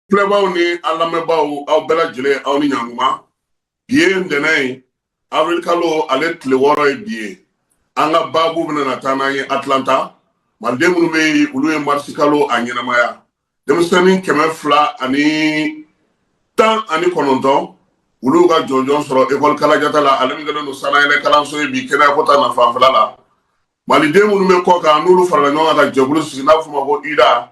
Filɛbaw ni an lamɛnbaaw, aw bɛɛ lajɛlen, aw ni ɲankuma. Bi ye ntɛnɛn ye, avril kalo ale tile 6 ye bi ye. An ka baabu bɛna na taa n'an ye Atlanta. Maliden minnu bɛ yen, olu ye marisi kalo a ɲɛnamaya. Denmisɛnnin 219, olu ka jɔnjɔn sɔrɔ ekɔli kalajata la, ale min kɛlen don sanayɛlɛ kalanso ye bi kɛnɛyako ta na fanfɛla la. Maliden minnu bɛ kɔ kan, n'olu farala ɲɔgɔn kan ka jɛkulu sigi n'a fɔ ma ko UDA,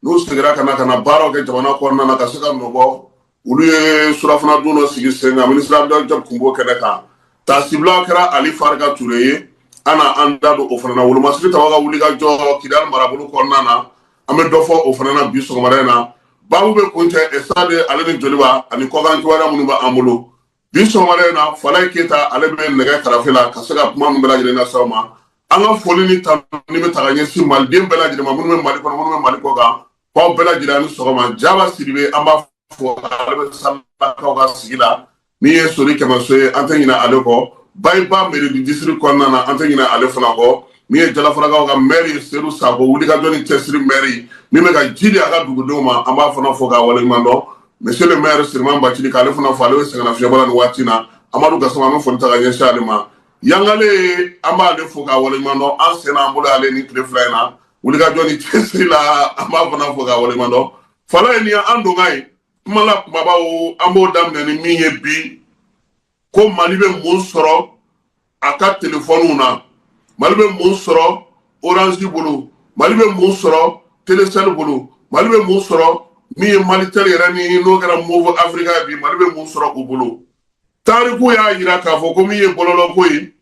n'u seginna ka na baaraw kɛ jamana kɔnɔna na ka se ka nɔbɔ, olu ye surafana dun dɔ sigi sen kan minisiri Abdoulaye Diop kun b'o kɛnɛ kan. Taasibila kɛra Ali Farika Ture ye. An na an da don o fana na. Wolomasiri taba ka wuli ka jɔ Kidali marabolo kɔnɔna na, an bɛ dɔ fɔ o fana na bi sɔgɔmada in na. Baabu bɛ kuncɛ Estade ale ni Joliba ani kɔkan kibaruya minnu bɛ an bolo bi sɔgɔmada in na. Falaye Keyita, ale bɛ nɛgɛ karafe la ka se ka kuma min bɛɛ lajɛlen lase aw ma. An ka foli ni tanuni bɛ ta ka ɲɛsin maliden bɛɛ lajɛlen ma, minnu bɛ Mali kɔnɔ, minnu bɛ Mali kɔ kan, k'aw bɛɛ lajɛlen ani sɔgɔma. Jaba Sidibe, an b'a fɔ, ale bɛ Salakaw ka sigi la. Min ye Sori Kɛmɛso ye, an tɛ ɲinɛ ale kɔ. Bayiba Mairie district kɔnɔna na, an tɛ ɲinɛ ale fana kɔ. Min ye Jalafarakaw ka maire Seydou Sako, wulikajɔ ni cɛsiri maire min bɛ ka ji di a ka dugudenw ma, an b'a fana fɔ k'a waleɲuman dɔn. Monsieur le maire Siriman Bacili, k'ale fana fɔ, ale bɛ sɛgɛnnafiɲɛbɔ la nin waati in na. Amadu Gasama, an bɛ foli ta ka ɲɛsin ale ma. Yangale, an b'ale fo k'a waleɲuman dɔn. An sen n'an bolo y'ale ni tile 2 in na wulikajɔ ni cɛsiri la, an b'a fana fo k'a waleɲuman dɔn. Fala ye nin ye, an donkan ye kuma la kumabaw. An b'o daminɛ ni min ye bi, ko Mali bɛ mun sɔrɔ a ka telefɔniw na? Mali bɛ mun sɔrɔ Orange bolo? Mali bɛ mun sɔrɔ Telecel bolo? Mali bɛ mun sɔrɔ min ye Malitel yɛrɛ ni n'o kɛra Moov Africa ye bi? Mali bɛ mun sɔrɔ u bolo? Tariku y'a yira k'a fɔ ko min ye bɔlɔlɔko ye,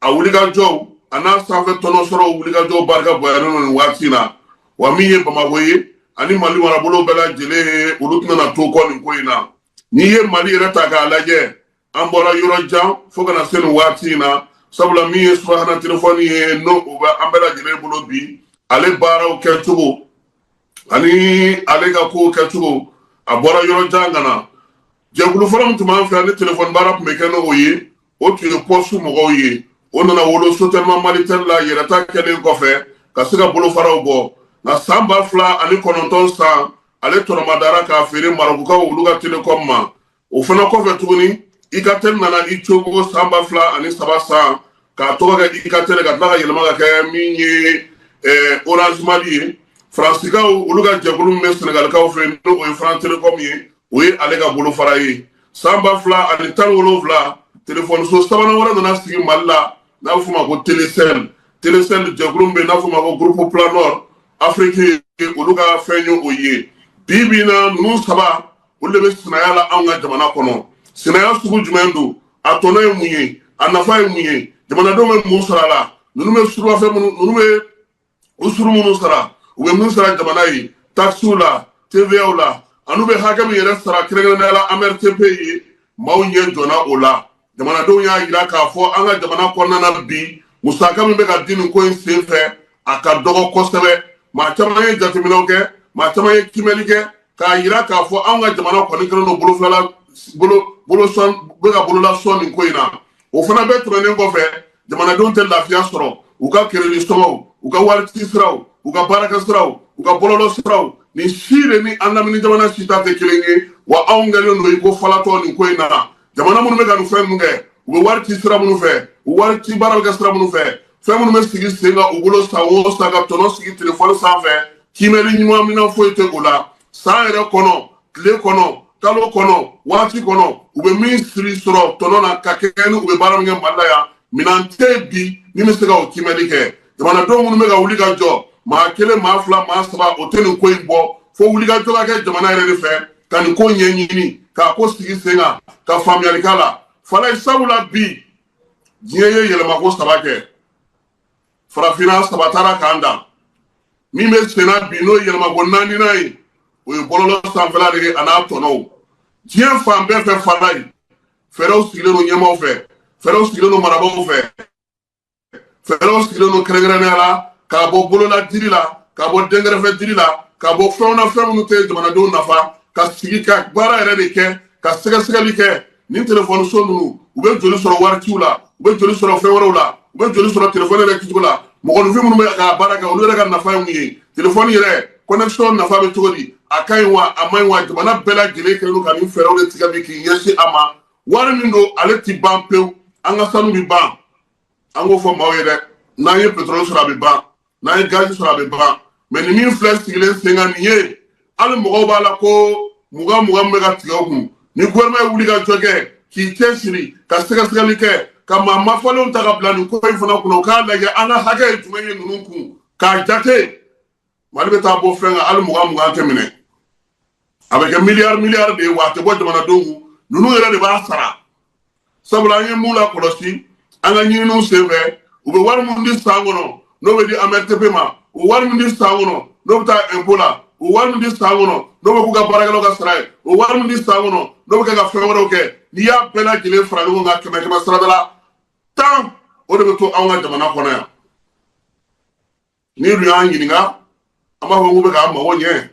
a wulikajɔw a n'a sanfɛ tɔnɔ sɔrɔ wulikajɔw barika bonyalen don nin waati in na. Wa min ye Bamakɔ ye ani Mali marabolo bɛɛ lajɛlen, olu tɛna to kɔ nin ko in na. N'i ye Mali yɛrɛ ta k'a lajɛ, an bɔra yɔrɔ jan fo kana se nin waati in na, sabula min ye subahana telefɔni ye, n'o o bɛ an bɛɛ lajɛlen bolo bi, ale baaraw kɛcogo ani ale ka kow kɛcogo, a bɔra yɔrɔ jan ka na. Jɛkulu fɔlɔ min tun b'an fɛ yan ni telefɔni baara tun bɛ kɛ n'o ye, o tun ye pɔsu mɔgɔw ye. O nana wolo Sotelma Malitel la yɛrɛta kɛlen kɔfɛ ka se ka bolofaraw bɔ. Nka san 2009 san, ale tɔnɔmadara k'a feere Marɔkukaw, olu ka Telecom ma. O fana kɔfɛ tuguni, Ikatel nana i cogo san 2003 san k'a tɔgɔ kɛ Ikatel, ka tila ka yɛlɛma ka kɛ min ye Orange Mali ye. Faransikaw, olu ka jɛkulu min bɛ Senegalikaw fɛ, n'o ye France Telecom ye, o ye ale ka bolofara ye. San 2017, telefɔniso sabanan wɛrɛ nana sigi Mali la n'a bɛ f'o ma ko Telecel. Telecel jɛkulu min bɛ yen n'a f'o ma ko Groupe Planor Afrique, olu ka fɛn ye o ye. Bi bi in na, ninnu saba, olu de bɛ sinaya la anw ka jamana kɔnɔ. Sinaya sugu jumɛn don? A tɔnɔ ye mun ye? A nafa ye mun ye? Jamanadenw bɛ mun sɔrɔ a la? Ninnu bɛ surafɛn minnu, ninnu bɛ usuru minnu sara, u bɛ mun sara jamana ye taxes la, TVA la, ani bɛ hakɛ min yɛrɛ sara kɛrɛnkɛrɛnnenya la AMRTP ye? Maaw ɲɛ jɔnna o la. Jamanadenw y'a yira k'a fɔ an ka jamana kɔnɔna na bi, musaka min bɛ ka di nin ko in sen fɛ, a ka dɔgɔ kosɛbɛ. Maa caman ye jateminɛw kɛ, maa caman ye kimɛli kɛ k'a yira k'a fɔ anw ka jamana kɔni kɛlen don bolofila bolo bolosɔn bɛ ka bolola sɔn nin ko in na. O fana bɛɛ tɛmɛnen kɔfɛ, jamanadenw tɛ lafiya sɔrɔ u ka kereli sɔngɔw, u ka wari ci siraw, u ka baarakɛ siraw, u ka bɔlɔlɔ siraw, nin si de ni an lamini jamana si ta tɛ kelen ye. Wa anw kɛlen don i ko falatɔ nin ko in na. Jamana minnu bɛ ka nin fɛn ninnu kɛ, u bɛ wari ci sira minnu fɛ, u wari ci baara bɛ kɛ sira minnu fɛ, fɛn minnu bɛ sigi sen kan u bolo san o san ka tɔnɔ sigi telefɔni sanfɛ, kiimɛli ɲuman minɛn foyi tɛ o la. San yɛrɛ kɔnɔ, tile kɔnɔ, kalo kɔnɔ, waati kɔnɔ, u bɛ min siri sɔrɔ tɔnɔ na ka kɛ ni u bɛ baara min kɛ Mali la yan, minɛn tɛ yen bi min bɛ se ka o kiimɛli kɛ. Jamanadenw minnu bɛ ka wuli ka jɔ, maa kelen, maa fila, maa saba, o tɛ nin ko in bɔ, fo wuli ka jɔ ka kɛ jamana yɛrɛ de fɛ ka nin ko ɲɛɲini, k'a ko sigi sen kan, ka faamuyali k'a la. Falaye, sabula bi diɲɛ ye yɛlɛmako saba kɛ, farafinna saba taara k'an dan. Min bɛ senna bi, n'o ye yɛlɛmako naaninan ye, o ye bɔlɔlɔ sanfɛla de ye a n'a tɔnɔw. Diɲɛ fan bɛɛ fɛ, Falaye, fɛɛrɛw sigilen don ɲɛmaaw fɛ, fɛɛrɛw sigilen don marabaaw fɛ, fɛɛrɛw sigilen don kɛrɛnkɛrɛnnenya la k'a bɔ bolola diri la, k'a bɔ dɛnkɛrɛfɛ diri la, k'a bɔ fɛnw na, fɛn minnu tɛ jamanadenw nafa, ka sigi ka baara yɛrɛ de kɛ, ka sɛgɛsɛgɛli kɛ. Nin telefɔniso ninnu, u bɛ joli sɔrɔ wariciw la, u bɛ joli sɔrɔ fɛn wɛrɛw la, u bɛ joli sɔrɔ telefɔni yɛrɛ kɛcogo la? Mɔgɔninfin minnu bɛ ka baara kɛ, olu yɛrɛ ka nafa ye mun ye? Telefɔni yɛrɛ Connexion nafa bɛ cogo di? A ka ɲi wa, a man ɲi wa? Jamana bɛɛ lajɛlen kɛlen don ka nin fɛɛrɛw de tigɛ bi k'i ɲɛsin a ma. Wari min don, ale ti ban pewu. An ka sanu bi ban, an k'o fɔ maaw ye dɛ. N'an ye pétrole sɔrɔ, a bɛ ban. N'an ye gazi sɔrɔ, a bɛ ban. Mais nin min filɛ sigilen sen kan nin ye, hali mɔgɔw b'a la ko 20 20 min bɛ ka tigɛ o kun, ni gouvernement ye wuli ka jɔ kɛ k'i cɛsiri ka sɛgɛsɛgɛli kɛ, ka maa mafalenw ta ka bila nin ko in fana kunna, u k'a lajɛ an ka hakɛ ye jumɛn ye ninnu kun k'a jate. Mali bɛ taa bɔ fɛn kan, hali 20 20 tɛ minɛ. A bɛ kɛ miliyari miliyari de ye, wa a tɛ bɔ jamanadenw kun, ninnu yɛrɛ de b'a sara. Sabula an ye mun lakɔlɔsi an ka ɲininiw senfɛ, u bɛ wari min di san kɔnɔ, n'o bɛ di AMRTP ma, u wari min di san kɔnɔ, n'o bɛ taa impôt la, u wari min di san kɔnɔ, n'o bɛ k'u ka baarakɛlaw ka sara ye, o wari min di san kɔnɔ, n'o bɛ kɛ ka fɛn wɛrɛw kɛ, n'i y'a bɛɛ lajɛlen fara ɲɔgɔn kan, kɛmɛ kɛmɛ sarada la 10, o de bɛ to anw ka jamana kɔnɔ yan. N'i dun y'an ɲininka, an b'a fɔ k'u bɛ k'an mago ɲɛ.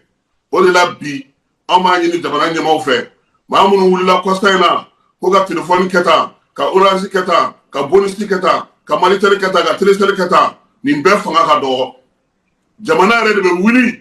O de la bi, anw b'a ɲini jamana ɲɛmaaw fɛ, maa minnu wulila kɔsa in na ko ka telefɔni kɛ tan, ka Orange kɛ tan, ka Bonus kɛ tan, ka Malitel kɛ tan, ka Telecel kɛ tan, nin bɛɛ fanga ka dɔgɔ. Jamana yɛrɛ de bɛ wuli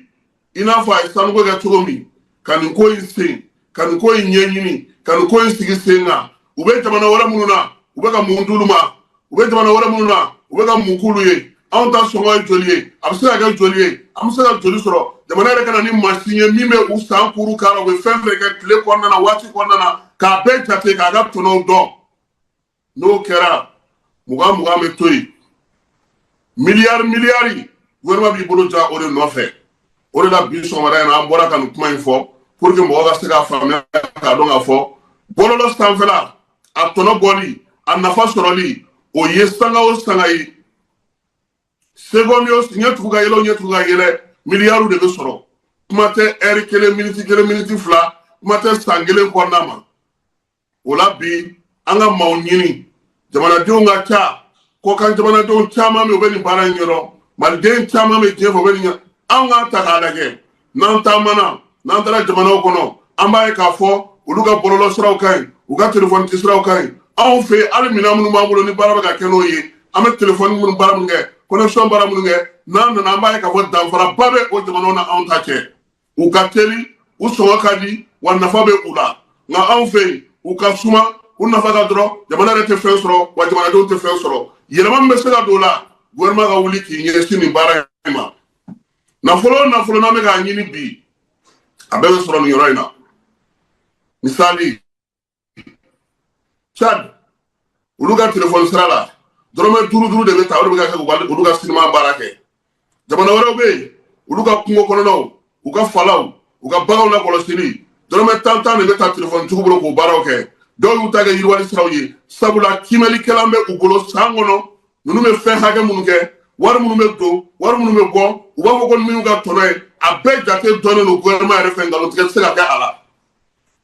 i n'a fɔ a ye sanuko kɛ cogo min, ka nin ko in sen, ka nin ko in ɲɛɲini, ka nin ko in sigi sen kan. U bɛ jamana wɛrɛ minnu na, u bɛ ka mun d'olu ma? U bɛ jamana wɛrɛ minnu na, u bɛ ka mun k'olu ye? Anw ta sɔngɔ ye joli ye? A bɛ se ka kɛ joli ye? An bɛ se ka joli sɔrɔ? Jamana yɛrɛ ka na ni mansin ye min bɛ u san kuru k'a la, u bɛ fɛn fɛn kɛ tile kɔnɔna na, waati kɔnɔna na, k'a bɛɛ jate, k'a ka tɔnɔw dɔn. N'o kɛra, 20 20 bɛ to yen, miliyari miliyari, gouvernement b'i bolo ja o de nɔfɛ. O de la bi sɔgɔmada in na, an bɔra ka nin kuma in fɔ pour que mɔgɔ ka se k'a faamuya, k'a dɔn k'a fɔ bɔlɔlɔ sanfɛla, a tɔnɔ bɔli, a nafa sɔrɔli, o ye sanga o sanga ye, seconde o ɲɛ tugu ka yɛlɛ o ɲɛ tugu ka yɛlɛ, miliyariw de bɛ sɔrɔ. Kuma tɛ ɛri kelen, miniti kelen, miniti fila, kuma tɛ san kelen kɔnɔna ma. O la bi, an ka maaw ɲini, jamanadenw ka ca, kɔkan jamanadenw caman bɛ, u bɛ nin baara in ɲɛdɔn, maliden caman bɛ diɲɛ fɛ, u bɛ nin ɲɛ. Anw k'a ta k'a lajɛ, n'an taamana, n'an taara jamanaw kɔnɔ, an b'a ye k'a fɔ olu ka bɔlɔlɔ siraw ka ɲi, u ka telefɔni siraw ka ɲi. Anw fɛ, hali minɛn minnu b'an bolo ni baara bɛ ka kɛ n'o ye, an bɛ telefɔni minnu baara minnu kɛ, connexion baara minnu kɛ, n'an nana, an b'a ye k'a fɔ danfaraba bɛ o jamanaw na anw ta cɛ. U ka teli, u sɔngɔ ka di, wa nafa bɛ u la. Nka anw fɛ yen, u ka suma, u nafa ka dɔrɔn, jamana yɛrɛ tɛ fɛn sɔrɔ, wa jamanadenw tɛ fɛn sɔrɔ. Yɛlɛma min bɛ se ka don o la, gouvernement ka wuli k'i ɲɛsin nin baara in ma. Nafolo o nafolo n'an bɛ k'a ɲini bi, a bɛɛ bɛ sɔrɔ nin yɔrɔ in na. Misali, Tchad, olu ka telefɔni sira la, dɔrɔmɛ duuru duuru de bɛ ta, o de bɛ ka kɛ olu ka sinima baara kɛ. Jamana wɛrɛw bɛ yen, olu ka kungo kɔnɔnaw, u ka falaw, u ka baganw lakɔlɔsili, dɔrɔmɛ tan tan de bɛ ta telefɔni tigiw bolo k'o baaraw kɛ. Dɔw y'u ta kɛ yiriwali siraw ye, sabula kiimɛlikɛlan bɛ u bolo. San kɔnɔ, ninnu bɛ fɛn hakɛ minnu kɛ, wari minnu bɛ don, wari minnu bɛ bɔ, u b'a fɔ ko min ka tɔnɔ ye, a bɛɛ jate dɔnnen don gouvernement yɛrɛ fɛ, nkalontigɛ tɛ se ka kɛ a la.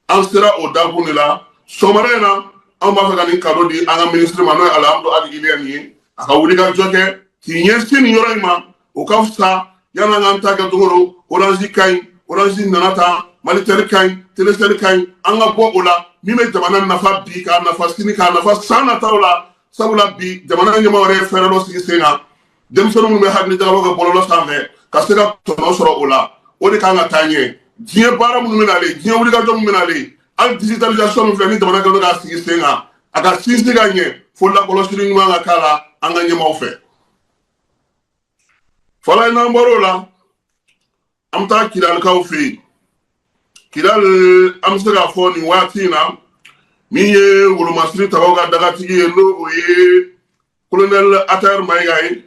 An sera o dakun de la sɔgɔmada in na. Anw b'a fɛ ka nin cadeau di an ka minisiri ma, n'o ye Alihamudu Ali Iliyɛni ye. A ka wuli ka jɔ kɛ k'i ɲɛsin nin yɔrɔ in ma, o ka fisa yan'an k'an ta kɛ don o don. Orange ka ɲi, Orange nana tan, Malitel ka ɲi, Telecel ka ɲi. An ka bɔ o la, min bɛ jamana nafa bi, k'a nafa sini, k'a nafa san nataw la. Sabula bi, jamana ɲɛmaaw yɛrɛ ye fɛɛrɛ dɔ sigi sen kan, denmisɛnnin minnu bɛ hakili jagabɔ kɛ bɔlɔlɔ sanfɛ ka se ka tɔnɔ sɔrɔ o la, o de kan ka taa ɲɛ. Diɲɛ baara minnu bɛ nalen, diɲɛ wulikajɔ minnu bɛ nalen, hali digitalisation min filɛ ni jamana kɛlen k'a sigi sen kan, a ka sinsin ka ɲɛ fo lakɔlɔsili ɲuman ka k'a la an ka ɲɛmaaw fɛ. Fɔlɔ, n'an bɔr'o la, an bɛ taa Kidalikaw fɛ yen. Kidali, an bɛ se k'a fɔ nin waati in na, min ye wolomasiri tabaw ka dagatigi ye, n'o o ye colonel Attaher Maïga ye,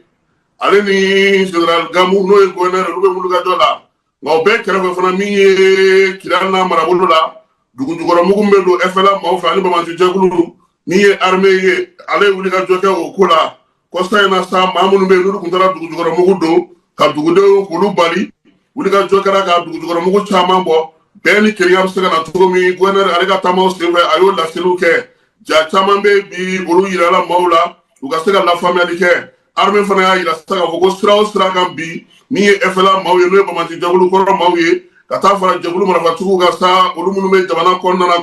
ale ni général Gamou, n'o ye gouverneur, olu bɛ wulikajɔ la. Nka o bɛɛ kɛrɛfɛ fana, min ye Kidali n'a marabolo la, dugujukɔrɔ mugu min bɛ don FLA maaw fɛ ani banbaanci jɛkulu, min ye armée ye, ale ye wulikajɔ kɛ o ko la. Kɔsa in na sa, maa minnu bɛ yen n'olu tun taara dugujukɔrɔ mugu don ka dugudenw k'olu bali, wulikajɔ kɛra ka dugujukɔrɔ mugu caman bɔ. Bɛn ni kelenya bɛ se ka na cogo min, gouverneur ale ka taamaw senfɛ, a y'o laseliw kɛ. Ja caman bɛ bi, olu yirala maaw la, u ka se ka lafaamuyali kɛ. Armée fana y'a yira sisan k'a fɔ ko sira o sira kan bi, min ye FLA maaw ye, n'o ye banbaanci jɛkulu kɔrɔ maaw ye, ka taa fara jɛkulu marifatigiw kan sa, olu minnu bɛ jamana kɔnɔna na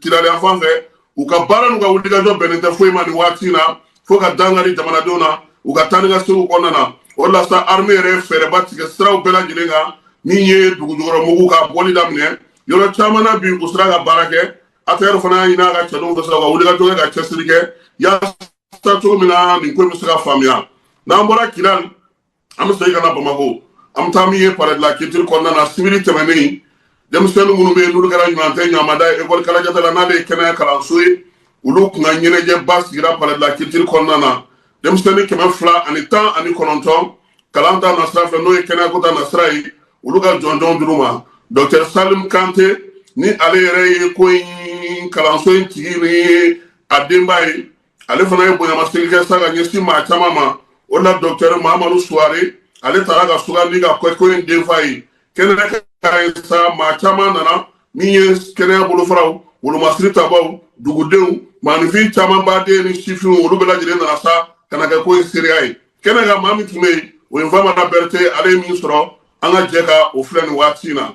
Kidali yan fan fɛ, u ka baara n'u ka wulikajɔ bɛnnen tɛ foyi ma nin waati in na, fo ka dankari jamanadenw na u ka taa ni ka seginw kɔnɔna na. O de la sa, armée yɛrɛ ye fɛɛrɛba tigɛ siraw bɛɛ lajɛlen kan. Min ye dugujukɔrɔ mugu ka bɔli daminɛ yɔrɔ caman na bi, u sera ka baara kɛ. ATR fana y'a ɲini a ka cɛdenw fɛ sa ka wuli ka jɔ kɛ, ka cɛsiri kɛ yaasa cogo min na nin ko in bɛ se ka faamuya. N'an bɔra Kidali, an bɛ segin ka na Bamakɔ. An bɛ taa min ye Palais de la Culture kɔnɔna na, sibiri tɛmɛnen, denmisɛnnin minnu bɛ yen n'olu kɛra ɲuman tɛ ɲamada ye école Kalajata la, n'ale ye kɛnɛya kalanso ye, olu kun ka ɲɛnajɛba sigira Palais de la Culture kɔnɔna na. Denmisɛnnin 219 kalan ta nasira fɛ, n'o ye kɛnɛyako ta nasira ye, olu ka jɔnjɔn d'u ma. Docteur Salim Kante, ni ale yɛrɛ ye ko in kalanso in tigi ni a denba ye, ale fana ye bonyamasegin kɛ sa ka ɲɛsin maa caman ma. O la, docteur Mahamadu Suware, ale taara ka sugandi ka kɛ ko in denfa ye. Kɛnɛ kan sa, maa caman nana, min ye kɛnɛya bolofaraw, wolomasiri tabaw, dugudenw, maaninfin caman baden ni sifinw, olu bɛɛ lajɛlen nana sa ka na kɛ ko in seereya ye kɛnɛ kan. Maa min tun bɛ yen, o ye Famana Berete. Ale ye min sɔrɔ, an ka jɛ ka o filɛ nin waati in na.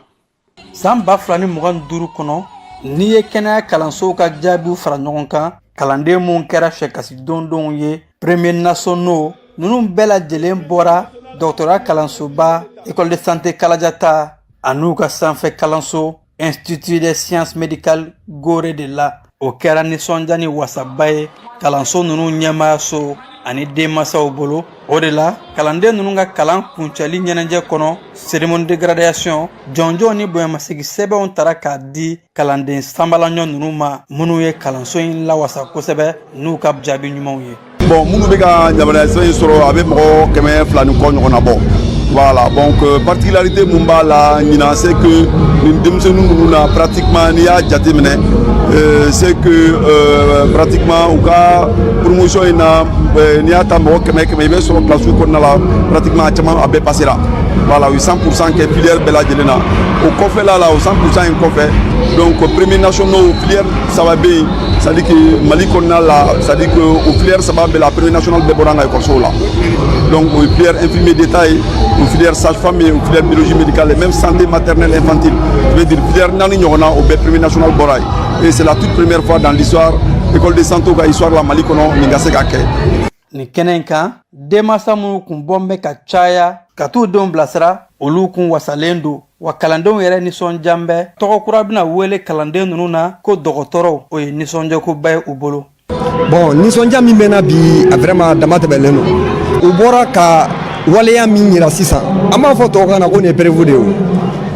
San 2025 kɔnɔ, n'i ye kɛnɛya kalansow ka jaabiw fara ɲɔgɔn kan, kalanden mun kɛra sɛkasi dondonw ye, premier nationaux ninnu bɛɛ lajɛlen bɔra dɔgɔtɔrɔya kalansoba École de Santé Kalajata an'u ka sanfɛ kalanso Institut des Sciences Médicales Gore de la. O kɛra nisɔndiya ni wasaba ye kalanso ninnu ɲɛmaayaso ani denmansaw bolo. O de la, kalanden ninnu ka kalan kuncɛli ɲɛnajɛ kɔnɔ, cérémonie de graduation, jɔnjɔn ni bonyamasegi sɛbɛnw tara k'a di kalanden sanbalaɲɔ ninnu ma, minnu ye kalanso in lawasa kosɛbɛ n'u ka jaabi ɲumanw ye. Bon, minnu bɛ ka yamaruya sɛbɛn in sɔrɔ, a bɛ mɔgɔ 200 ni kɔ ɲɔgɔn na bɔ. Voilà, donc particularité mun b'a la ɲinan, c'est que nin denmisɛnnin ninnu na, pratiquement n'i y'a jateminɛ, c'est que pratiquement u ka promotion in na, n'i y'a ta mɔgɔ 100 100, i bɛ sɔrɔ classe kɔnɔna la, pratiquement a caman a bɛɛ passera. Voilà, u ye 100% kɛ filière bɛɛ lajɛlen na. O kɔfɛla la, o 100% in kɔfɛ, donc premier nationaux filière saba bɛ yen, c'est à dire que Mali kɔnɔna la, c'est à dire que o filière saba bɛɛ la, premier national bɛɛ bɔra an ka école la. Donc o ye filière infirmier d'état ye, o filière sage-femme ye, o filière biologie médicale et même santé maternelle infantile. Je veux dire, filière naani ɲɔgɔnna, o bɛɛ premier national bɔra yen. Et c'est la toute première fois dans l'histoire école de santé ka histoire la Mali kɔnɔ, nin ka se ka kɛ. Nin kɛnɛ in kan, denmansa minnu kun bɔn bɛ ka caya ka t'u denw bilasira, olu kun wasalen don wa. Kalandenw yɛrɛ nisɔndiyan bɛ. Tɔgɔ kura bɛna wele kalanden ninnu na ko dɔgɔtɔrɔw. O ye nisɔndiyakoba ye u bolo. Bon, nisɔndiya min bɛ na bi, a vraiment dama tɛmɛlen don. U bɔra ka waleya min yira sisan, an b'a fɔ tubabukan na ko nin ye preuve de ye. O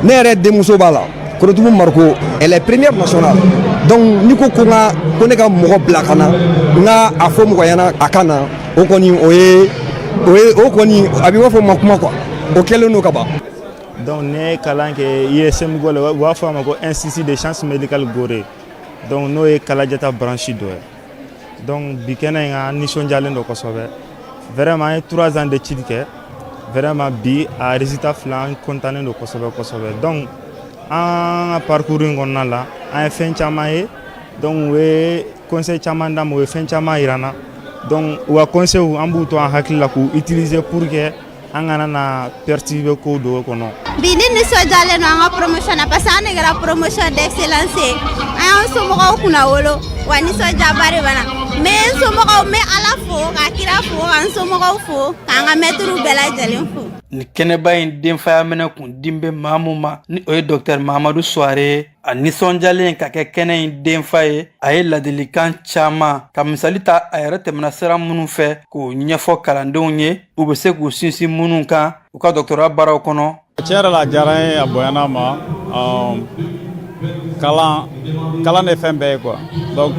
ne yɛrɛ denmuso b'a la, Korotumu Mariko, elle est première nationale. Donc n'i ko ko n ka ko ne ka mɔgɔ bila ka na, n ka a fɔ mɔgɔ ɲɛna a ka na, o kɔni o ye o kɔni a b'i b'a fɔ ma kuma quoi, o kɛlen don ka ban. Donc ne ye kalan kɛ ISM Gore, u b'a fɔ a ma ko Institut de Sciences Médicales Gore, donc n'o ye Kalajata branche dɔ ye. Donc bi kɛnɛ in kan, an nisɔndiyalen don kosɛbɛ. Vraiment, an ye 3 ans d'études kɛ. Vraiment, bi a résultat filɛ, an content don kosɛbɛ kosɛbɛ. Donc an ka parcours in kɔnɔna la, an ye fɛn caman ye. Donc u ye conseil caman d'an ma, u ye fɛn caman yira an na. Donc u ka conseil, an b'u to an hakili la k'u utiliser pour que an kana na perturber kow dɔw kɔnɔ. Bi ne nisɔndiyalen don an ka promotion na, parce que an de kɛra promotion d'excellence ye. An y'an somɔgɔw kunna wolo wa, nisɔndiyaba de b'an na. N bɛ n somɔgɔw, n bɛ Ala fo, ka kira fo, ka n somɔgɔw fo, k'an ka mɛtiriw bɛɛ lajɛlen fo. Nin kɛnɛba in denfaya minɛ kun din bɛ maa mun ma, ni o ye docteur Mahamadu Suware ye, a nisɔndiyalen ka kɛ kɛnɛ in denfa ye, a ye ladilikan caman ka misali ta a yɛrɛ tɛmɛna sira minnu fɛ k'o ɲɛfɔ kalandenw ye, u bɛ se k'u sinsin minnu kan u ka dɔgɔtɔrɔya baaraw kɔnɔ. Tiɲɛ yɛrɛ la, a diyara n ye, a bonyana ma. Kalan, kalan de fɛn bɛɛ ye quoi. Donc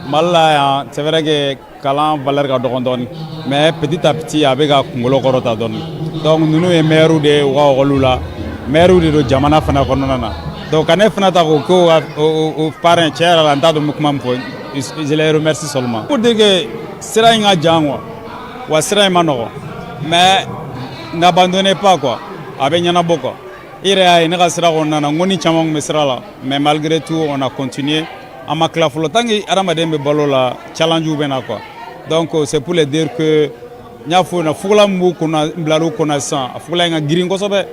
Mali la yan, c'est vrai que kalan valeur ka dɔgɔn dɔɔni, mais petit à petit a bɛ ka kunkolo kɔrɔta dɔɔni. Donc ninnu ye maires de ye u ka école la, maires de don jamana fana kɔnɔna na. Donc ka ne fana ta k'o k'o ka o parrain, tiɲɛ yɛrɛ la, n t'a dɔn n bɛ kuma min fɔ. Je les remercie seulement pour dire que sira in ka jan quoi, wa sira in ma nɔgɔn, mais n'abandonnez pas quoi, a bɛ ɲɛnabɔ quoi. I yɛrɛ y'a ye ne ka sira kɔnɔna na, ŋɔni caman tun bɛ sira la, mais malgré tout on a continué, an ma tila fɔlɔ. Tant que hadamaden bɛ balo la, challenge bɛ na quoi. Donc c'est pour les dire que n y'a fɔ ɲɛna, fugula min b'u kunna, n bilal'u kunna sisan, a fugula in ka girin kosɛbɛ.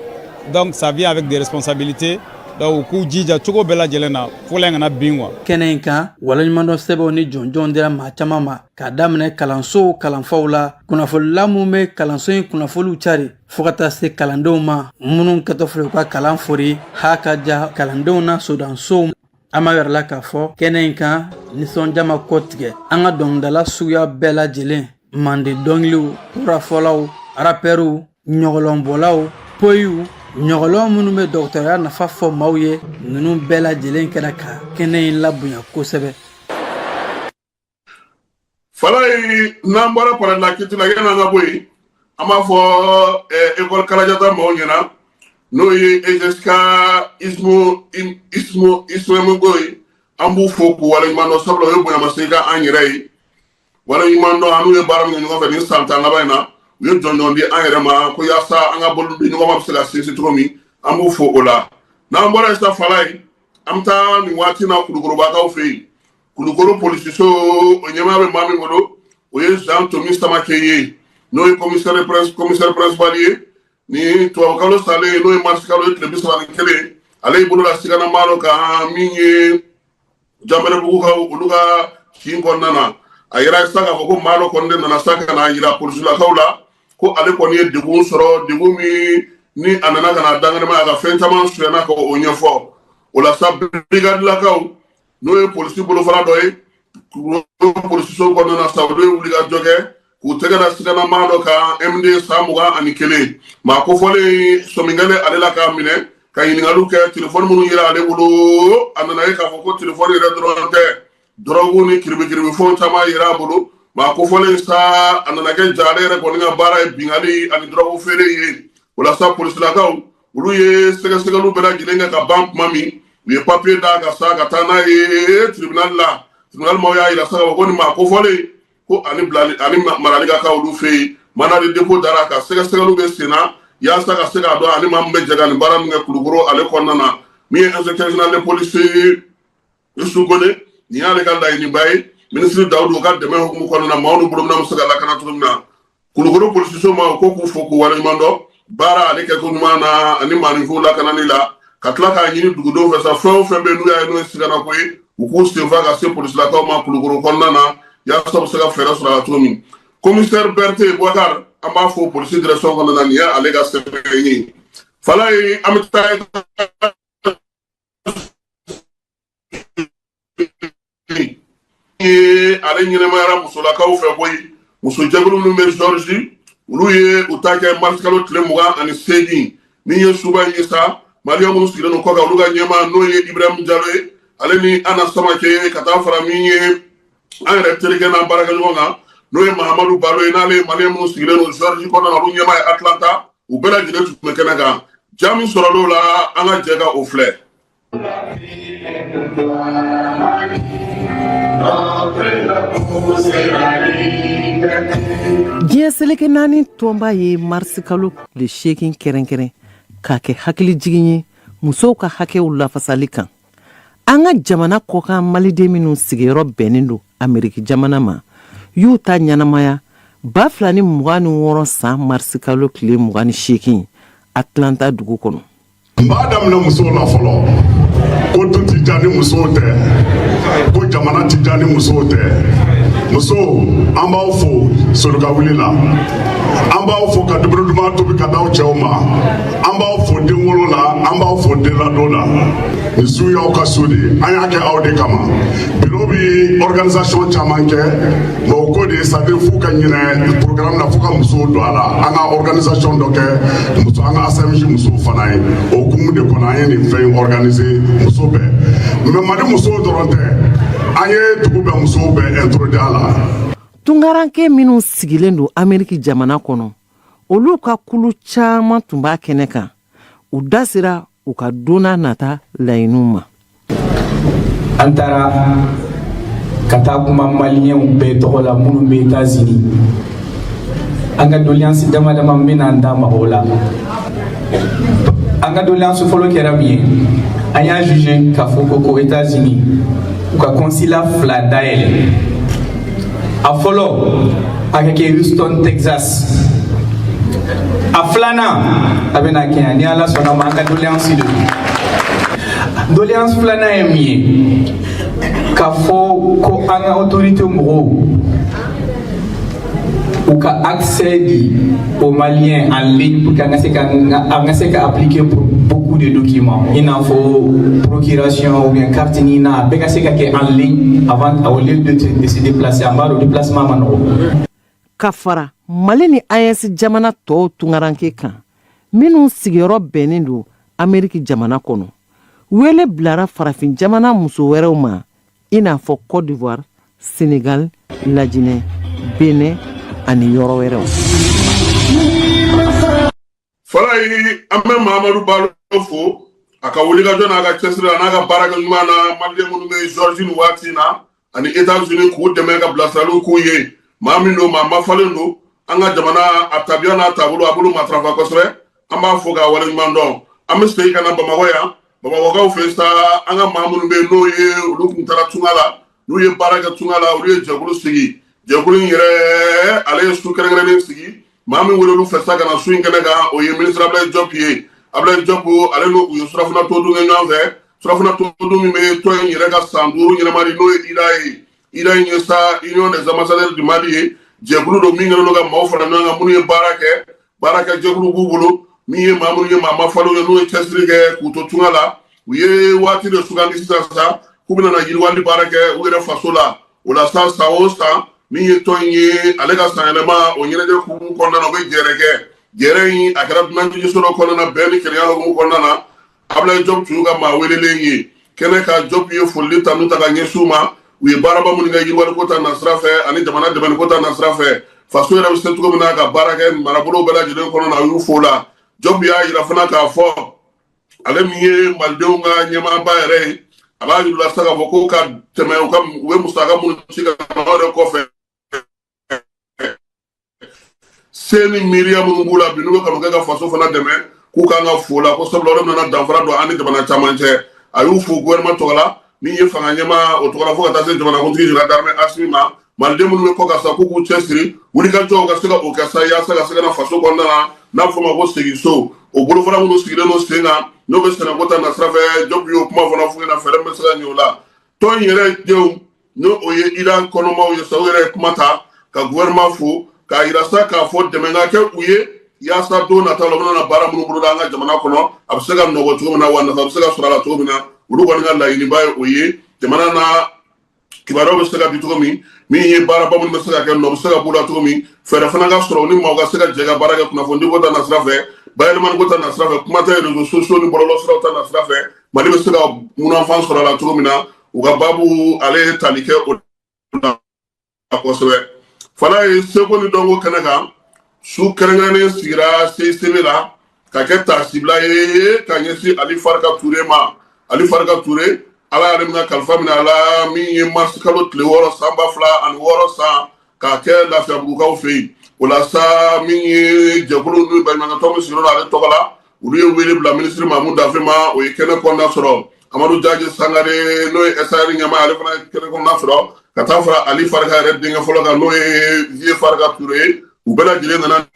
Donc ça vient avec des responsabilités. Donc u k'u jija cogo bɛɛ lajɛlen na, fugulan in kana bin quoi. Kɛnɛ in kan, waleɲumandɔn sɛbɛnw ni jɔnjɔnw dira maa caman ma, k'a daminɛ kalansow kalanfaw la, kunnafonila minnu bɛ kalanso in kunnafoniw cari, fo ka taa se kalandenw ma minnu kɛtɔ filɛ u ka kalan fori ha ka ja kalandenw na sodansow. An b'a yɛrɛ la k'a fɔ kɛnɛ in kan, nisɔndiya ma kɔ tigɛ an ka dɔnkilidala suguya bɛɛ lajɛlen, mande dɔnkiliw, kurafɔlaw, rapɛriw, ɲɔgɔlɔnbɔlaw, poyiw, ɲɔgɔlɔn minnu bɛ dɔgɔtɔrɔya nafa fɔ maaw ye, ninnu bɛɛ lajɛlen kɛra ka kɛnɛ in labonya kosɛbɛ. Falayi, n'an bɔra palais de la culture la, yanni an ka bɔ yen, an b'a fɔ école Kalajata maaw ɲɛna, n'o ye EGSK ISMO ISMO ISMO ye, an b'u fo k'u waleɲuman dɔn, sabula o ye bonyamasegin kɛ an yɛrɛ ye. Waleɲuman dɔn, an n'u ye baara min kɛ ɲɔgɔn fɛ nin san 10 laban in na, u ye jɔnjɔn di an yɛrɛ ma ko yaasa an ka bolo di ɲɔgɔn ma bɛ se ka sinsin cogo min, an b'u fo o la. N'an bɔra yen sa, Falayi, an bɛ taa nin waati na Kulukɔrɔbakaw fɛ yen. Kulukɔrɔ polisiso, o ɲɛmaa bɛ maa min bolo, o ye Jean Tomi Samake ye, n'o ye commissaire principal ye. Ni tubabukalo salen, n'o ye marisi kalo ye tile 31, ale y'i bolo da siganamaa dɔ kan min ye Janbɛrɛbugukaw olu ka kin kɔnɔna na. A yira sa k'a fɔ ko maa dɔ kɔni de nana sa ka na yira polisilakaw la ko ale kɔni ye degun sɔrɔ, degun min ni a nana ka na dankɛnɛma a ka fɛn caman sonyana ka o ɲɛfɔ. O la sa, brigadilakaw, n'o ye polisi bolofara dɔ ye polisiso kɔnɔna na sa, olu ye wulikajɔ kɛ k'u tɛgɛ da siganamaa dɔ kan, MD, san 21. Maa kofɔlen sɔmi kɛlen ale la k'a minɛ ka ɲininkaliw kɛ, telefɔni minnu yera ale bolo, a nana ye k'a fɔ ko telefɔni yɛrɛ dɔrɔn tɛ, dɔrɔgu ni kiribikiribifɛnw caman yera a bolo. Maa kofɔlen sa, a nana kɛ ja ale yɛrɛ kɔni ka baara ye binkanni ani dɔrɔgu feere ye. O la sa, polisilakaw olu ye sɛgɛsɛgɛliw bɛɛ lajɛlen kɛ ka ban tuma min, u ye papiye d'a kan sa ka taa n'a ye tribunal la. Tribunal maaw y'a yira sa k'a fɔ ko nin maa kofɔlen, ko ani bilali ani marali ka kan olu fɛ yen. Mandat de dépôt dara ka sɛgɛsɛgɛliw bɛ sen na yaasa ka se k'a dɔn ani maa min bɛ jɛ ka nin baara min kɛ Kulukoro ale kɔnɔna na. Min ye inspecteur général de police Youssou Kone, nin y'ale ka laɲiniba ye, minisiri Dawudu ka dɛmɛ hukumu kɔnɔna na, maaw ni bolominɛnw bɛ se ka lakana cogo min na. Kulukoro polisiso ma ko k'u fo k'u waleɲuman dɔn baara ale kɛko ɲuman na ani maaninfinw lakanani la, ka tila k'a ɲini dugudenw fɛ sa, fɛn o fɛn bɛ n'u y'a ye n'o ye siganako ye, u k'u senfa ka se polisilakaw ma Kulukoro kɔnɔna na, yaasa u bɛ se ka fɛɛrɛ sɔrɔ a la cogo min. Commissaire Berthe Boubacar, an b'a fo polisi direction kɔnɔna na, nin y'ale ka sɛbɛn ye. Falayi, an bɛ taa ye ale ɲɛnɛmayara musolakaw fɛ koyi. Muso jɛkulu minnu bɛ Georgie, olu ye u ta kɛ mars kalo tile 28 min ye suba in ye sa. Maliyɛn minnu sigilen don kɔkan, olu ka ɲɛmaa, n'o ye Ibrahim Jalo ye, ale ni Ana Samake, ka taa fara min ye an yɛrɛ terikɛ n'an baarakɛɲɔgɔn kan, n'o ye Mahamadu Balo ye, n'ale ye maliyɛn minnu sigilen don Georgie kɔnɔna na, olu ɲɛmaa ye Atlanta, u bɛɛ lajɛlen tun bɛ kɛnɛ kan. Ja min sɔrɔla o la, an ka jɛ ka o filɛ. Diɲɛ seleke naani tɔnba ye marisikalo tile 8 kɛrɛnkɛrɛn k'a kɛ hakilijigin ye musow ka hakɛw lafasali kan. An ka jamana kɔkan maliden minnu sigiyɔrɔ bɛnnen don Ameriki jamana ma, y'u ta ɲɛnamaya 2026 san marisikalo tile 28 Atlanta dugu kɔnɔ. N b'a daminɛ musow la fɔlɔ, ko du ti diya ni musow tɛ, ko jamana ti diya ni musow tɛ. Musow, an b'aw fo solikawuli la, an b'aw fo ka dumuni duman tobi ka d'aw cɛw ma, an b'aw fo denwolo la, an b'aw fo denladon la. Nin su y'aw ka su de ye, an y'a kɛ aw de kama. Bureau bi organisation caman kɛ, mais o ko de ye, c'est à dire f'u ka ɲinɛ programme na, f'u ka musow don a la. An ka organisation dɔ kɛ muso, an ka ACMJ musow fana ye. O hukumu de kɔnɔ, an ye nin fɛn in organiser muso bɛɛ, mais Mali musow dɔrɔn tɛ, an ye dugu bɛɛ musow bɛɛ introduit a la. Tungaranke minnu sigilen don Ameriki jamana kɔnɔ, olu ka kulu caman tun b'a kɛnɛ kan. U da sera u ka don nata laɲiniw ma. An taara ka taa kuma maliyɛnw bɛɛ tɔgɔ la minnu bɛ États-Unis. An ka doléance dama dama, n bɛna n da maga o la. An ka doléance fɔlɔ kɛra min ye, an y'a jugé k'a fɔ ko États-Unis u ka consulat fila dayɛlɛ. A fɔlɔ, a ka kɛ Houston, Texas. A filanan, a bɛna kɛ yan, ni Ala sɔnna ma. An ka doléance de don. Doléance filanan ye min ye, k'a fɔ ko an ka autorité mɔgɔw u ka accès di aux Maliens en ligne pour qu'an ka se ka appliquer pour beaucoup de documents, i n'a fɔ procuration ou bien carte NINA, a bɛɛ ka se ka kɛ en ligne avant, au lieu de se déplacer. An b'a dɔn déplacement ma nɔgɔ. Ka fara Mali ni AES jamana tɔw tungaranke kan minnu sigiyɔrɔ bɛnnen don Ameriki jamana kɔnɔ, wele bilara farafin jamana muso wɛrɛw ma, i n'a fɔ Côte d'Ivoire, Senegal, Lajinɛ, Benin ani yɔrɔ wɛrɛw. Falayi, an bɛ Mahamadu Balo fo a ka wulikajɔ n'a ka cɛsiri a n'a ka baarakɛ ɲuman na. Maliden minnu bɛ Georgie nin waati in na ani États-Unis, k'u dɛmɛ ka bilasiraliw k'u ye. Maa min don, maa mafalen don, an ka jamana a tabiya n'a taabolo a bolo matarafa kosɛbɛ. An b'a fo k'a waleɲuman dɔn. An bɛ segin ka na Bamakɔ yan, Bamakɔkaw fɛ sa. An ka maa minnu bɛ yen, n'o ye olu kun taara tunga la, n'u ye baara kɛ tunga la, olu ye jɛkulu sigi. Jɛkulu in yɛrɛ, ale ye su kɛrɛnkɛrɛnnen sigi. Maa min wele olu fɛ sa ka na su in kɛnɛ kan, o ye ministre Ablaye Diop ye. Ablaye Diop, ale n'u u ye surafana to dun kɛ ɲɔgɔn fɛ, surafana to dun min bɛ tɔn in yɛrɛ ka san 5 ɲɛnama, n'o ye UDA ye. UDA in ye sa Union des ambassadeurs du Mali ye. Jɛkulu don min kɛlen don ka maaw fara ɲɔgɔn kan minnu ye baara kɛ, baarakɛ jɛkulu b'u bolo, min ye maa minnu ye maa mafalenw ye, n'u ye cɛsiri kɛ k'u to tunga la. U ye waati de sugandi sisan sa k'u bɛna na yiriwali baara kɛ u yɛrɛ faso la. O la sa, san o san, min ye tɔn in ye, ale ka sanyɛlɛma o ɲɛnajɛ hukumu kɔnɔna na, u bɛ jɛrɛ kɛ. Jɛrɛ in, a kɛra dunanjiginso dɔ kɔnɔna na, bɛn ni kelenya hukumu kɔnɔna na. Ablaye Diop tun y'u ka maa welelen ye kɛnɛ kan. Diop ye folili tanu ta ka ɲɛsin u ma, u ye baaraba minnu kɛ yiriwaliko ta nasira fɛ ani jamana dɛmɛniko ta nasira fɛ, faso yɛrɛ bɛ se cogo min na ka baara kɛ marabolo bɛɛ lajɛlen kɔnɔ na, u y'u fo la. Diop y'a yira fana k'a fɔ, ale min ye malidenw ka ɲɛmaaba yɛrɛ ye, a b'a yir'u la sa k'a fɔ ko ka tɛmɛ u ka u bɛ musaka minnu ci ka na o yɛrɛ kɔfɛ, se ni miiriya minnu b'u la bi, n'u bɛ kanu kɛ ka faso fana dɛmɛ, k'u kan ka fo la ko sabula o de bɛna danfara don an ni jamana caman cɛ. A y'u fo gouvernement tɔgɔ la, min ye fanga ɲɛmaa o tɔgɔ la, fo ka taa se jamanakuntigi général d'armée Assimi ma. Maliden minnu bɛ kɔ ka sa, k'u k'u cɛsiri, wulikajɔw ka se ka o kɛ sa, yaasa ka se ka na faso kɔnɔna na, n'a fɔ ma ko segin so. O bolofara minnu sigilen don sen kan, n'o bɛ sɛnɛko ta nasira fɛ, Diop y'o kuma fana f'u ɲɛna, fɛɛrɛ min bɛ se ka ɲɛ o la. Tɔn in yɛrɛ denw, n'o o ye UDA kɔnɔmaw ye sa, u yɛrɛ ye kuma ta ka gouvernement fo k'a yira sa k'a fɔ dɛmɛ ka kɛ u ye, yaasa don nata la, u bɛna baara minnu boloda an ka jamana kɔnɔ, a bɛ se ka nɔgɔ cogo min na, wa nafa bɛ se ka sɔrɔ a la cogo min na. Olu kɔni ka laɲiniba ye o ye, jamana na kibaruyaw bɛ se ka di cogo min, min ye baaraba minnu bɛ se ka kɛ, nɔ bɛ se ka b'u la cogo min, fɛɛrɛ fana ka sɔrɔ ni maaw ka se ka jɛ ka baara kɛ kunnafonidi ko ta nasira fɛ, bayɛlɛmani ko ta nasira fɛ, kuma tɛ réseaux sociaux ni bɔlɔlɔsiraw ta nasira fɛ, Mali bɛ se ka munafan sɔrɔ a la cogo min na. U ka baabu, ale ye tali kɛ o la kosɛbɛ. Fana ye seko ni dɔnko kɛnɛ kan, su kɛrɛnkɛrɛnnen sigira CICB la ka kɛ taasibila ye ka ɲɛsin Ali Farika Ture ma. Ali Farika Ture, Ala y'ale min ka kalifa minɛ a la, min ye marisi kalo tile 6 san 2006 san, k'a kɛ Lafiyabugukaw fɛ yen. O la sa, min ye jɛkulu ni baɲumankɛtɔn min sigilen don ale tɔgɔ la, olu ye wele bila minisiri Mamu Dafe ma. O ye kɛnɛ kɔnɔna sɔrɔ. Amadu Jaji Sangare, n'o ye SAR ɲɛmaa, ale fana ye kɛnɛ kɔnɔna sɔrɔ, ka taa fara Ali Farika yɛrɛ denkɛ fɔlɔ kan, n'o ye Vieux Farika Ture ye. U bɛɛ lajɛlen nana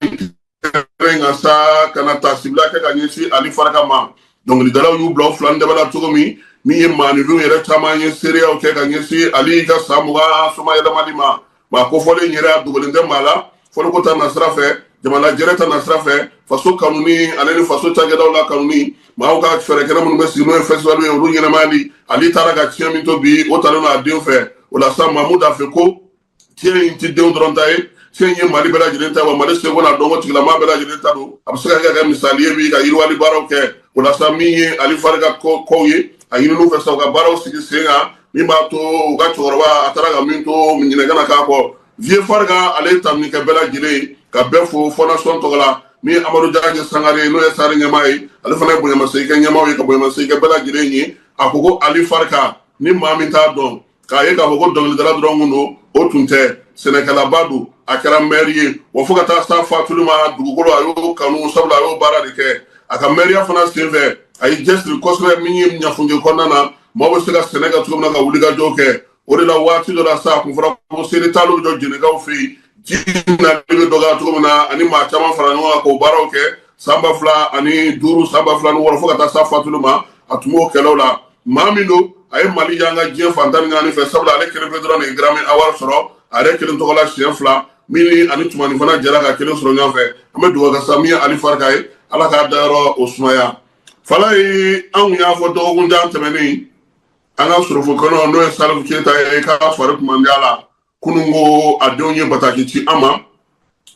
kɛnɛ kan sa ka na taasibila kɛ ka ɲɛsin Ali Farika ma. Dɔnkilidalaw y'u bila u fila ni dɛbɛ la cogo min, min ye maaninfinw yɛrɛ caman ye seereyaw kɛ ka ɲɛsin Ali ka san 20 soma yɛlɛmali ma. Maa kofɔlen yɛrɛ, a dogolen tɛ maa la, fɔliko ta nasira fɛ, jamana jɛrɛ ta nasira fɛ, faso kanuni ale ni faso cakɛdaw la kanuni, maaw ka fɛɛrɛ kɛnɛ minnu bɛ sigi, n'o ye festival ye, olu ɲɛnamayali. Ali taara ka tiɲɛ min to bi, o talen don a den fɛ. O la sa, Mamu Dafe ko tiɲɛ in ti denw dɔrɔn ta ye, tiɲɛ in ye Mali bɛɛ lajɛlen ta, wa Mali seko n'a dɔnko tigilama bɛɛ lajɛlen ta don. A bɛ se ka kɛ misali ye bi ka yiriwali baaraw kɛ. O la sa, min ye Ali Farika kɔw ye, a ɲininiw fɛ sa, u ka baaraw sigi sen kan min b'a to u ka cɛkɔrɔba a taara ka min to, ɲinɛ kana k'a kɔ. Vieux Farika, ale ye tanuni kɛ bɛɛ lajɛlen ye ka bɛɛ fo fondation tɔgɔ la. Min ye Amadu Jaje Sangare, n'o ye SAR ɲɛmaa ye, ale fana ye bonyamasegin kɛ ɲɛmaaw ye ka bonyamasegin kɛ bɛɛ lajɛlen ye. A ko ko Ali Farika, ni maa min t'a dɔn, k'a ye k'a fɔ ko dɔnkilidala dɔrɔn kun don, o tun tɛ, sɛnɛkɛlaba don, a kɛra mɛri ye, wa fo ka taa sa fatuli ma, dugukolo a y'o kanu, sabula a y'o baara de kɛ. A ka mɛriya fana senfɛ, a ye cɛsiri kosɛbɛ min ye ɲafunje kɔnɔna na, maaw bɛ se ka sɛnɛ kɛ cogo min na, ka wulikajɔ kɛ. O de la, waati dɔ la sa, a kun fɔra ko seri taaliw bɛ jɔ Jɛnɛkaw fɛ yen, ji nali bɛ dɔgɔya cogo min na, ani maa caman fara ɲɔgɔn kan k'o baaraw kɛ san 2005, san 2006, fo ka taa sa fatuli ma. A tun b'o kɛlɛw la. Maa min don, a ye Mali y'an ka diɲɛ fan 14 fɛ, sabula ale kelen pe dɔrɔn de ye Grammy Award sɔrɔ a yɛrɛ kelen tɔgɔ la siɲɛ 2, min ni ani Tumani fana jɛra ka kelen sɔrɔ ɲɔgɔn fɛ. An bɛ dugawu kɛ sa min ye Ali Farika ye, Ala k'a dayɔrɔ o sumaya. Falayi, an kun y'a fɔ dɔgɔkun jan tɛmɛnen, an ka sorofo kɔnɔ, n'o ye Salifu Keyita ye, k'a fari kun man di a la. Kunun ko a denw ye bataki ci an ma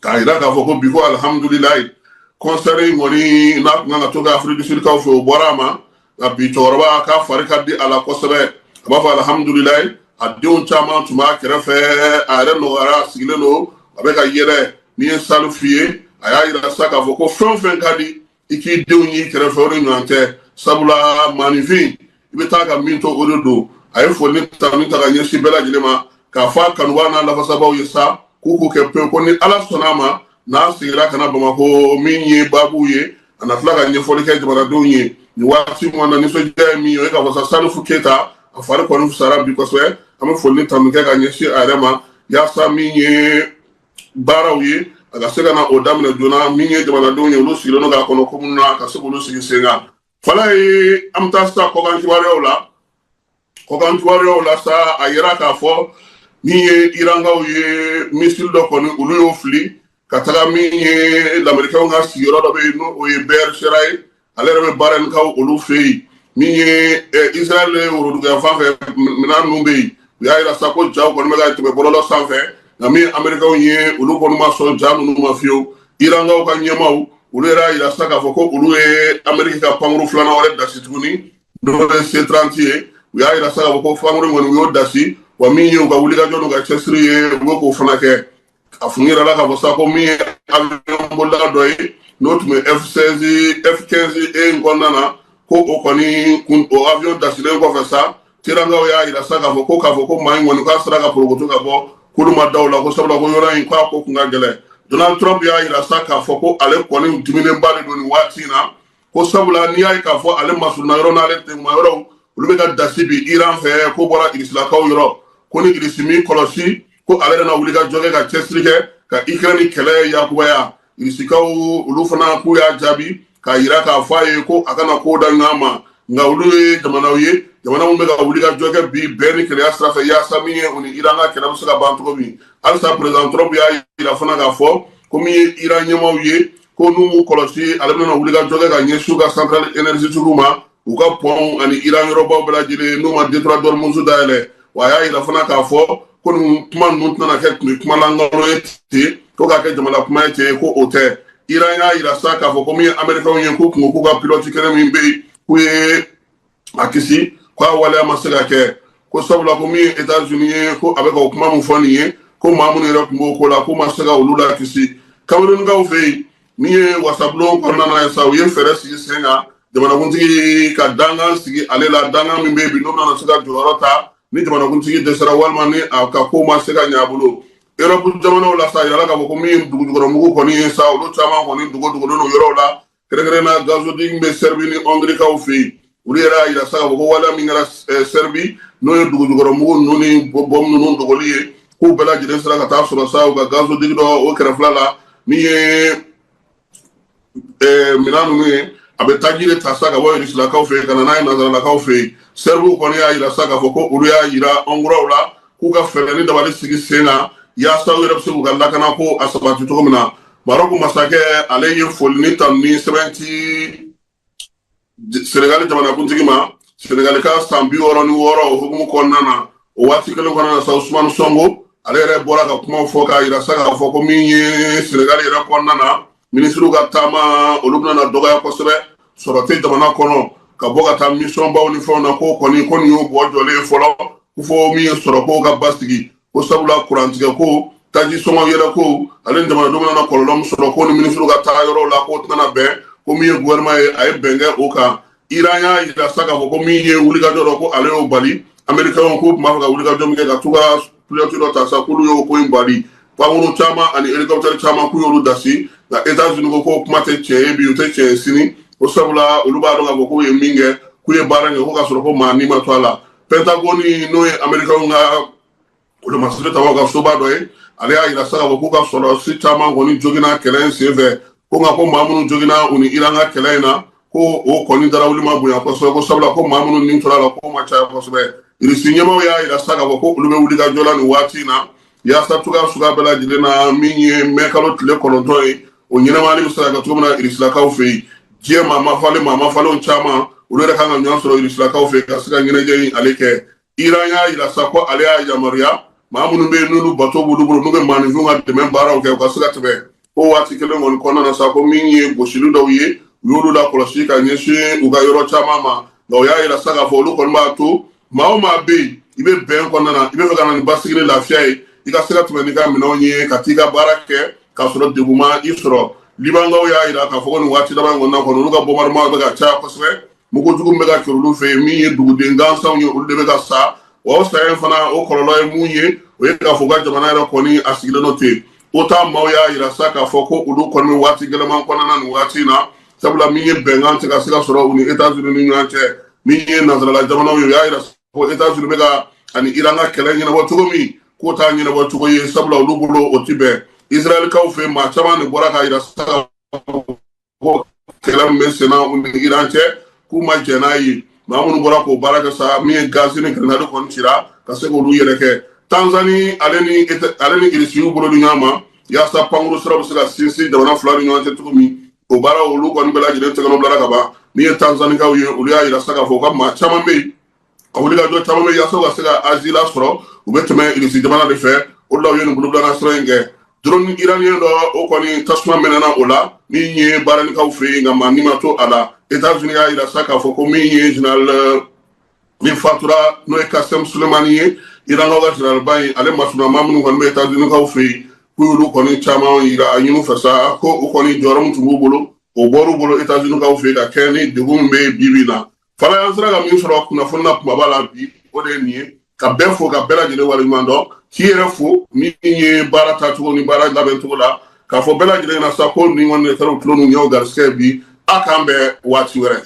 k'a yira k'a fɔ ko bi ko alihamudulilayi, concert in kɔni n'a kun kan ka to kɛ Afrique du Sud kaw fɛ, o bɔra a ma. Nka bi cɛkɔrɔba k'a fari ka di a la kosɛbɛ. A b'a fɔ alihamudulilayi, a denw caman tun b'a kɛrɛfɛ, a yɛrɛ nɔgɔyara, a sigilen don, a bɛ ka yɛlɛ. N'i ye Salifu ye, a y'a yira sa k'a fɔ ko fɛn o fɛn ka di i k'i denw y'i kɛrɛfɛ, o de ɲɔgɔn tɛ, sabula maaninfin i bɛ taa ka min to, o de don. A ye foli ni tanu ta ka ɲɛsin bɛɛ lajɛlen ma, k'a fɔ a kanubaa n'a lafasabaaw ye sa k'u k'u kɛ pewu, ko ni Ala sɔnna a ma, n'a sigira ka na Bamakɔ, min ye baabu ye, a na tila ka ɲɛfɔli kɛ jamanadenw ye. Nin waati min na, nisɔndiya ye min ye, o ye k'a fɔ sa Salifu Keyita a fari kɔni fisayara bi kosɛbɛ. An bɛ foli ni tanu kɛ ka ɲɛsin a yɛrɛ ma, yaasa min ye baaraw ye, a ka se ka na o daminɛ joona. Min ye jamanadenw ye, olu sigilen don k'a kɔnɔ ko minnu na, ka se k'olu sigi sen kan. Falayi, an bɛ taa sisan kɔkan kibaruyaw la. Kɔkan kibaruyaw la sa, a yira k'a fɔ min ye Irankaw ye, missile dɔ kɔni olu y'o fili ka taga min ye Lamerikɛnw ka sigiyɔrɔ dɔ bɛ yen, n'o o ye Beersheba ye, ale yɛrɛ bɛ Bahrainkaw olu fɛ yen. Min ye Israël woroduguyanfan fɛ, minɛn ninnu bɛ yen, u y'a yira sa ko jaw kɔni bɛ ka tɛmɛ bɔlɔlɔ sanfɛ, nka min ye Amerikɛnw ye, olu kɔni ma sɔn ja ninnu ma fiyewu. Irankaw ka ɲɛmaaw, olu yɛrɛ y'a yira sa k'a fɔ ko olu ye Ameriki ka pankuru filanan wɛrɛ dasi tuguni, n'o ye C-30 ye. U y'a yira sa k'a fɔ ko pankuru kɔni, u y'o dasi wa. Min ye u ka wulikajɔ n'u ka cɛsiri ye, u bɛ k'o fana kɛ. A fun yirala k'a fɔ sa ko min ye avion bolila dɔ ye, n'o tun bɛ F-16 F-15E in kɔnɔna na, ko o kɔni kun, o avion dasilen kɔfɛ sa, Terankaw y'a yira sa k'a fɔ ko maa in kɔni k'a sera ka porokoto ka bɔ, k'olu ma da o la, ko sabula ko yɔrɔ in k'a ko kun ka gɛlɛn. Donald Trump y'a yira sa k'a fɔ ko ale kɔni diminenba de don nin waati in na, ko sabula n'i y'a ye k'a fɔ ale masurunna yɔrɔ n'ale tɛguma yɔrɔw, olu bɛ ka dasi bi Iran fɛ, ko bɔra Irisilakaw yɔrɔ, ko ni Irisi m'i kɔlɔsi, ko ale yɛrɛ na wuli ka jɔ kɛ ka cɛsiri kɛ ka Ukraine kɛlɛ yakubaya. Irisikaw olu fana k'u y'a jaabi k'a yira k'a fɔ a ye ko a kana ko da ɲɔgɔn ma, nka olu ye jamanaw ye, jamana minnu bɛ ka wuli ka jɔ kɛ bi bɛn ni kɛlɛya sira fɛ, yaasa min ye u ni Iran ka kɛlɛ bɛ se ka ban cogo min. Halisa président Trump y'a yira fana k'a fɔ ko min ye Iran ɲɛmaaw ye, ko n'u m'u kɔlɔsi, ale bɛna wuli ka jɔ kɛ ka ɲɛsin u ka centrale énergétique ma, u ka pɔnw ani Iran yɔrɔbaw bɛɛ lajɛlen, n'u ma détroit d'Ormuz dayɛlɛ. Wa a y'a yira fana k'a fɔ ko nin kuma ninnu tɛna kɛ tun kuma lankolon ye ten, ko k'a kɛ jamana kuma ye ten, ko o tɛ. Iran y'a yira sa k'a fɔ ko min ye Américains ye, k'u kun ko k'u ka pilote kelen min bɛ yen, k'u ye a kisi, k'a waleya ma se ka kɛ, ko sabula ko min ye États-Unis ye, ko a bɛ ka o kuma min fɔ nin ye, ko maa minnu yɛrɛ tun b'o ko la, k'u ma se ka olu la kisi. Camerounkaw fɛ yen, min ye wasabulon kɔnɔna na ye sa, u ye fɛɛrɛ sigi sen kan, jamanakuntigi ka dankan sigi ale la, dankan min bɛ yen bi, n'o bɛna se ka jɔyɔrɔ ta ni jamanakuntigi dɛsɛra walima ni a ka ko ma se ka ɲɛ a bolo. Europe jamanaw la sa, a yirala k'a fɔ ko min ye dugujukɔrɔmugu kɔni ye sa, olu caman kɔni dogo dogolen don yɔrɔw la, kɛrɛnkɛrɛnnenya gazoduc bɛ Serbie ni Hongrie kaw fɛ yen. Olu yɛrɛ y'a yira sa k'a fɔ ko waleya min kɛra Serbie, n'o ye dugujukɔrɔmugu ninnu ni bɔmu ninnu dogoli ye, k'u bɛɛ lajɛlen sera ka taa sɔrɔ sa u ka gazoduc dɔ o kɛrɛfɛla la. Min ye minɛn ninnu ye, a bɛ taji de ta sa ka bɔ Irisilakaw fɛ yen ka na n'a ye Nansaralakaw fɛ yen. Sɛribuw kɔni y'a yira sa k'a fɔ ko olu y'a yira Hongroisw la k'u ka fɛɛrɛ ni dabali sigi sen kan, yaasa u yɛrɛ bɛ se k'u ka lakana ko a sabati cogo min na. Maroc masakɛ, ale ye foli ni tanu ni sɛbɛn ci Senegali jamanakuntigi ma, Senegali ka san 66 o hukumu kɔnɔna na. O waati kelen kɔnɔna na sa, Usumani Sonko, ale yɛrɛ bɔra ka kumaw fɔ k'a yira sa k'a fɔ ko min ye Senegali yɛrɛ kɔnɔna na, minisiriw ka taama, olu bɛna na dɔgɔya kosɛbɛ. Sɔrɔ tɛ jamana kɔnɔ ka bɔ ka taa mission baw ni fɛnw na, ko kɔni ko nin y'o bɔ jɔlen ye fɔlɔ, ko fɔ min ye sɔrɔ ko ka basigi, ko sabula kurantigɛ ko, taji sɔngɔ yɛlɛ ko, ale ni jamanadenw bɛna kɔlɔlɔ min sɔrɔ, ko ni minisiriw ka taa yɔrɔw la, k'o tɛna bɛn. Ko min ye gouvernement ye, a ye bɛn kɛ o kan. Iran y'a yira sa k'a fɔ ko min ye wulikajɔ dɔ, ko ale y'o bali. Américains k'u tun b'a fɛ ka wulikajɔ min kɛ ka t'u ka pilote dɔ ta sa, k'olu y'o ko in bali. Pankuru caman ani hélicoptère caman, k'u y'olu dasi, nka États-Unis ko k'o kuma tɛ tiɲɛ ye bi, o tɛ tiɲɛ ye sini, ko sabula olu b'a dɔn k'a fɔ k'u ye min kɛ, k'u ye baara kɛ, ko k'a sɔrɔ ko maa ni ma to a la. Pentagone, n'o ye Américains ka wolomasiri tabaw ka soba dɔ ye, ale y'a yira sa k'a fɔ k'u ka sɔrɔdasi caman kɔni joginna kɛlɛ in senfɛ, ko nka ko maa minnu joginna u ni Iran ka kɛlɛ in na, Ko o kɔni darawuli ma bonya kosɛbɛ, ko sabula ko maa minnu ni tora la, k'o ma caya kosɛbɛ. Irisi ɲɛmaaw y'a yira sa k'a fɔ ko olu bɛ wuli ka jɔ la nin waati in na, yaasa cogoya suguya bɛɛ lajɛlen na, min ye mɛ kalo tile 9 ye, o ɲɛnamali bɛ se ka kɛ cogo min na irisilakaw fɛ yen. Diɲɛ maa mafalen, maa mafalenw caman, olu yɛrɛ kan ka ɲɔgɔn sɔrɔ irisilakaw fɛ ka se ka ɲɛnajɛ in ale kɛ. Iran y'a yira sa ko ale y'a yamaruya, maa minnu bɛ yen, n'olu bato b'olu bolo, n'u bɛ maaninfinw ka dɛmɛ baaraw kɛ, u ka se ka tɛmɛ. Ko waati kelen kɔni kɔnɔna na sa, ko min ye gosili dɔw ye, u y'olu lakɔlɔsi ka ɲɛsin u ka yɔrɔ caman ma. Nka u y'a yira sa k'a fɔ olu kɔni b'a to maa o maa bɛ yen, i bɛ bɛn kɔnɔna na, i bɛ fɛ ka na ni basigi ni lafiya ye, i ka se ka tɛmɛ n'i ka minɛnw ye ka t'i ka baara kɛ k'a sɔrɔ degun ma i sɔrɔ. Libankaw y'a yira k'a fɔ ko nin waati laban in kɔnɔna kɔnɔ, olu ka bombardement bɛ ka caya kosɛbɛ, mugujugu bɛ ka kɛ olu fɛ yen. Min ye duguden gansanw ye, olu de bɛ ka sa. Wa o saya in fana, o kɔlɔlɔ ye mun ye? O ye k'a fɔ u ka jamana yɛrɛ kɔni a sigilen don ten. OTAN maaw y'a yira sa k'a fɔ ko olu kɔni bɛ waati gɛlɛman kɔnɔna nin waati in na, sabula min ye bɛnkan tɛ ka se ka sɔrɔ u ni États-Unis ni ɲɔgɔn cɛ. Min ye nansarala jamanaw ye, u y'a yira ko États-Unis bɛ ka ani Iran ka kɛlɛ ɲɛnabɔ cogo min, k'o t'a ɲɛnabɔ cogo ye, sabula olu bolo o ti bɛn. Israɛlikaw fɛ, maa caman de bɔra k'a yira sa ko kɛlɛ min bɛ senna u ni Iran cɛ, k'u ma jɛn n'a ye. Maa minnu bɔra k'o baara kɛ sa, min ye gazi ni grenade kɔni cira ka se k'olu yɛrɛ kɛ. Tanzani ale ni Irisi y'u bolo di ɲɔgɔn ma yaasa pankuru sira bɛ se ka sinsin jamana fila ni ɲɔgɔn cɛ cogo min. O baara, olu kɔni bɛɛ lajɛlen tɛgɛnɔ bilara ka ban. Min ye Tanzanikaw ye, olu y'a yira sa k'a fɔ u ka maa caman bɛ yen, ka wuli ka jɔ caman bɛ yaasa u ka se ka asile sɔrɔ, u bɛ tɛmɛ Irisi jamana de fɛ. O de la u ye nin bolobila sira in kɛ. Drone iranien dɔ, o kɔni tasuma mɛnɛna o la min ye Baharinikaw fɛ yen, nka maa ni ma to a la. États-Unis y'a yira sa k'a fɔ ko min ye général min fatura, n'o ye Kasem Sulemani ye, Irankaw ka général ba ye, ale masuna maa minnu kɔni bɛ États-Unis kaw fɛ yen, k'u y'olu kɔni caman yira a ɲini fɛ sa, ko o kɔni jɔyɔrɔ min tun b'u bolo, o bɔr'u bolo États-Unis kaw fɛ yen, ka kɛ ni degun min bɛ bi bi in na fana. An sera ka min sɔrɔ kunnafoni na kumaba la bi, o de ye nin ye. Ka bɛɛ fo, ka bɛɛ lajɛlen waleɲuman dɔn, k'i yɛrɛ fo min ye baara taacogo ni baara labɛncogo la, k'a fɔ bɛɛ lajɛlen ɲɛna sa ko nin kɔni de kɛra u tulo n'u ɲɛw garisɛgɛ bi. A k'an bɛn waati wɛrɛ.